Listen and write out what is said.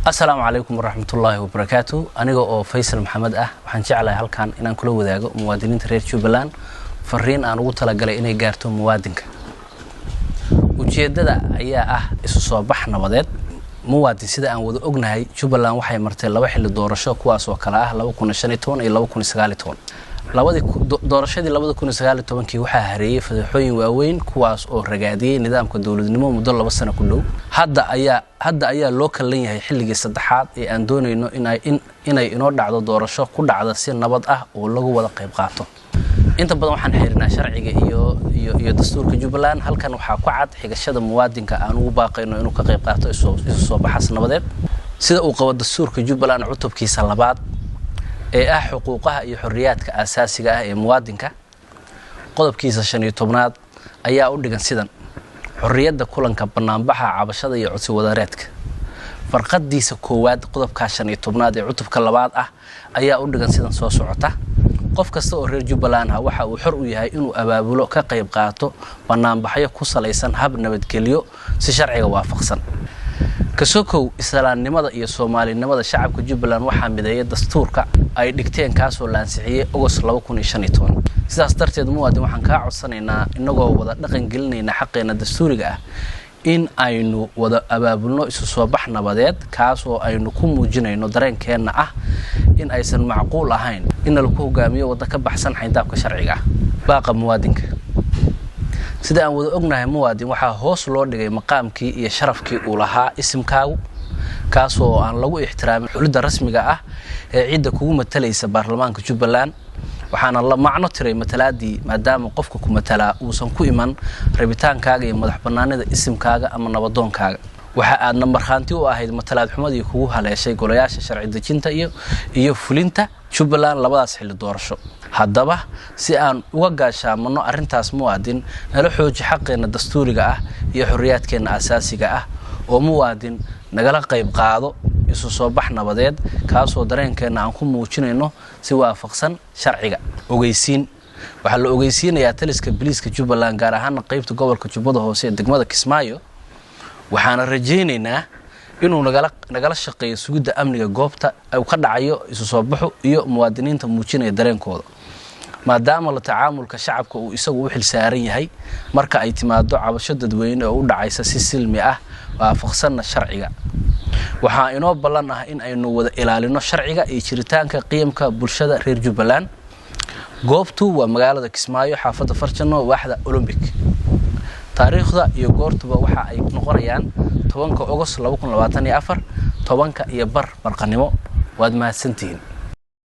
Asalaamu calaykum waraxmatullaahi wabarakaatu. Aniga oo Faysal Maxamed ah, waxaan jeclahay halkan inaan kula wadaago muwaadiniinta reer Jubbaland fariin aan ugu talagalay inay gaarto muwaadinka. Ujeeddada ayaa ah isu soo bax nabadeed. Muwaadin, sida aan wada ognahay, Jubbaland waxay martay laba xilli doorasho, kuwaas oo kale ah 2015 iyo 2019. Labadii doorashadii 2019-kii waxaa hareeyey fadeexooyin waaweyn, kuwaas oo ragaadiyey nidaamka dowladnimo muddo 2 sano ku dhow. Hadda ayaa loo kallan yahay xilligii saddexaad ee aan doonayno inay inoo dhacdo doorasho ku dhacda si nabad ah oo lagu wada qayb qaato. Inta badan waxaan xirinaa sharciga iyo dastuurka Jubbaland. Halkan waxaa ku cad xigashada muwaadinka aan ugu baaqayno inuu ka qayb qaato isu soo baxas nabadeed, sida uu qabo dastuurka Jubbaland cutubkiisa labaad ee ah xuquuqaha iyo xorriyaadka aasaasiga ah ee muwaadinka. Qodobkiisa 15aad ayaa u dhigan sidan: xorriyadda kulanka, banaanbaxa, cabashada iyo codsi wadareedka. Farqadiisa koowaad qodobkaa 15aad ee cutubka labaad ah ayaa u dhigan sidan soo socota: qof kasta oo reer Jubbaland ah waxa uu xor u yahay inuu abaabulo, ka qayb qaato banaanbaxyo ku salaysan hab nabadgelyo si sharciga waafaqsan. Kasokow islaamnimada iyo soomaalinimada, shacabka Jubbaland waxaa mideeya dastuurka ay dhigteen, kaasoo la ansixiyey Ogost. Sidaas darteed, muwaadin, waxaan kaa codsanaynaa, inagoo wada dhaqan gelinayna xaqeena dastuuriga ah, in aynu wada abaabulno isu soo bax nabadeed, kaasoo aynu ku muujinayno dareenkeenna ah in aysan macquul ahayn in nalaku hogaamiyo waddo ka baxsan xayndaabka sharciga ah. Baaqa muwaadinka: sida aan wada ognahay, muwaadin, waxaa hoos loo dhigay maqaamkii iyo sharafkii uu lahaa isimkaagu, kaasoo aan lagu ixtiraamin xulidda rasmiga ah ee cidda kugu matalaysa baarlamaanka Jubbaland. Waxaana la macno tiray matalaadii, maadaama qofka ku matalaa uusan ku iman rabitaankaaga iyo madax bannaanida isimkaaga ama nabadoonkaaga. Waxa aadna markhaanti u ahayd matalaad xumadii kugu haleeshay golayaasha sharci dejinta iyo fulinta Jubbaland labadaas xilli doorasho. Haddaba, si aan uga gaashaamanno arrintaas, muwaadin, nala xooji xaqeenna dastuuriga ah iyo xorriyaadkeenna asaasiga ah, oo muwaadin nagala qayb qaado isu soo bax nabadeed, kaasoo dareenkeenna aan ku muujinayno si waafaqsan sharciga. Ogeysiin: waxaa la ogeysiinayaa taliska biliiska Jubbaland, gaar ahaana qeybta gobolka Jubbada Hoose ee degmada Kismaayo. Waxaana rajaynaynaa inuu nagala shaqeeyo sugidda amniga goobta uu ka dhacayo isu soo baxu iyo muwaadiniinta muujinaya dareenkooda, maadaama la tacaamulka shacabka uu isagu u xil saaran yahay marka ay timaado cabasho dadweyne oo u dhacaysa si silmi ah, waafaqsanna sharciga. Waxaa inoo ballan ah in aynu wada ilaalino sharciga iyo jiritaanka qiyamka bulshada reer Jubbaland. Goobtu waa magaalada Kismaayo, xaafadda Farjano, waaxda Olombic. Taariikhda iyo goortuba waxa ay noqonayaan 10-ka Ogost 2024, 10:30 barqanimo. Waad mahadsantihiin.